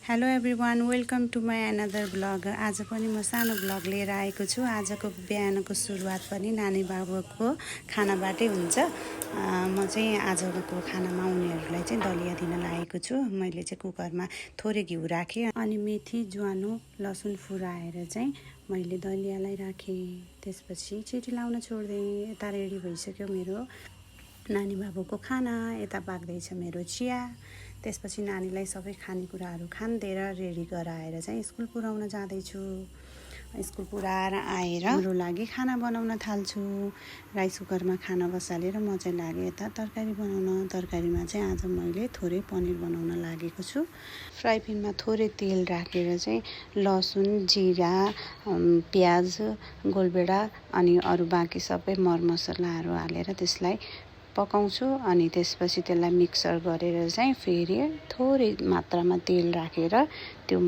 Hello everyone, welcome to my another blog. आज पनि म सानो ब्लग लिएर आएको छु। आजको बिहानको सुरुवात पनि नानी बाबुको खानाबाटै हुन्छ। म चाहिँ आजको खानामा उनीहरूलाई चाहिँ दलिया दिन लागेको छु। मैले चाहिँ कुकरमा थोरै घिउ राखेँ अनि मेथी, ज्वानो, लसुन फुराएर चाहिँ मैले दलियालाई राखेँ। त्यसपछि सिटी लाउन छोडिदिएँ। यता रेडी भइसक्यो मेरो नानी बाबुको खाना, यता पाक्दैछ मेरो चिया। त्यसपछि नानीलाई सबै खानेकुराहरू खानिदिएर रेडी गराएर चाहिँ स्कुल पुर्याउन जाँदैछु। स्कुल पुर्याएर आएर हाम्रो लागि खाना बनाउन थाल्छु। राइस कुकरमा खाना बसालेर म चाहिँ लागेँ यता तरकारी बनाउन। तरकारीमा चाहिँ आज मैले थोरै पनिर बनाउन लागेको छु। फ्राई प्यानमा थोरै तेल राखेर चाहिँ लसुन, जिरा, प्याज, गोलभेडा अनि अरू बाँकी सबै मरमसलाहरू हालेर त्यसलाई पकाउँछु अनि त्यसपछि त्यसलाई मिक्सर गरेर चाहिँ फेरि थोरै मात्रामा तेल राखेर त्यो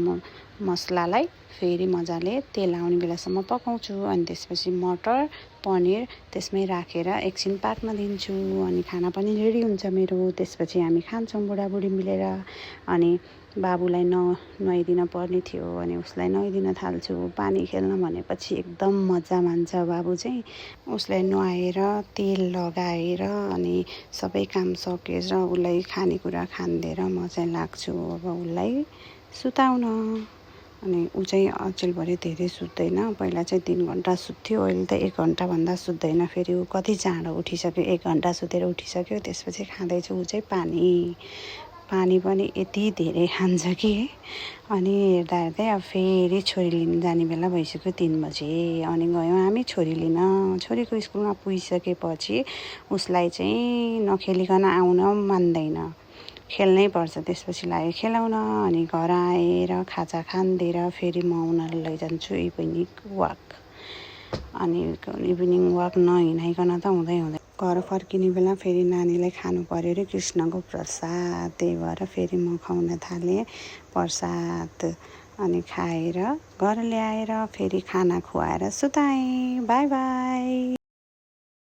मसलालाई फेरि मजाले तेल आउने बेलासम्म पकाउँछु अनि त्यसपछि मटर, पनिर त्यसमै राखेर एकछिन पाक्न दिन्छु अनि खाना पनि रेडी हुन्छ मेरो। त्यसपछि हामी खान्छौँ बुढाबुढी मिलेर। अनि बाबुलाई नुहाइदिन पर्ने थियो अनि उसलाई नुहाइदिन थाल्छु। पानी खेल्न भनेपछि एकदम मजा मान्छ बाबु चाहिँ। उसलाई नुहाएर तेल लगाएर अनि सबै काम सकेर उसलाई खानेकुरा खानिदिएर म चाहिँ लाग्छु अब उसलाई सुताउन। अनि ऊ चाहिँ अचेलभरि धेरै सुत्दैन। पहिला चाहिँ 3 घन्टा सुत्थ्यो, अहिले त 1 घन्टाभन्दा सुत्दैन। फेरि ऊ कति चाँडो उठिसक्यो, 1 घन्टा सुतेर उठिसक्यो। त्यसपछि खाँदैछु ऊ चाहिँ पानी पनि यति धेरै खान्छ कि। अनि हेर्दा हेर्दै अब फेरि छोरी लिन जाने बेला भइसक्यो 3 बजे। अनि गयौँ हामी छोरी लिन। छोरीको स्कुलमा पुगिसकेपछि उसलाई चाहिँ नखेलिकन आउन मान्दैन, खेल्नै पर्छ। त्यसपछि लाग्यो खेलाउन अनि घर आएर खाजा खानिदिएर फेरि म उनीहरूलाई लैजान्छु इभिनिङ वाक। अनि इभिनिङ वाक नहिँडाइकन त हुँदैन। घर फर्किने बेला फेरि नानीलाई खानु पर्यो अरे कृष्णको प्रसाद। त्यही भएर फेरि म खुवाउन थालेँ प्रसाद अनि खाएर घर ल्याएर फेरि खाना खुवाएर सुताएँ। By by.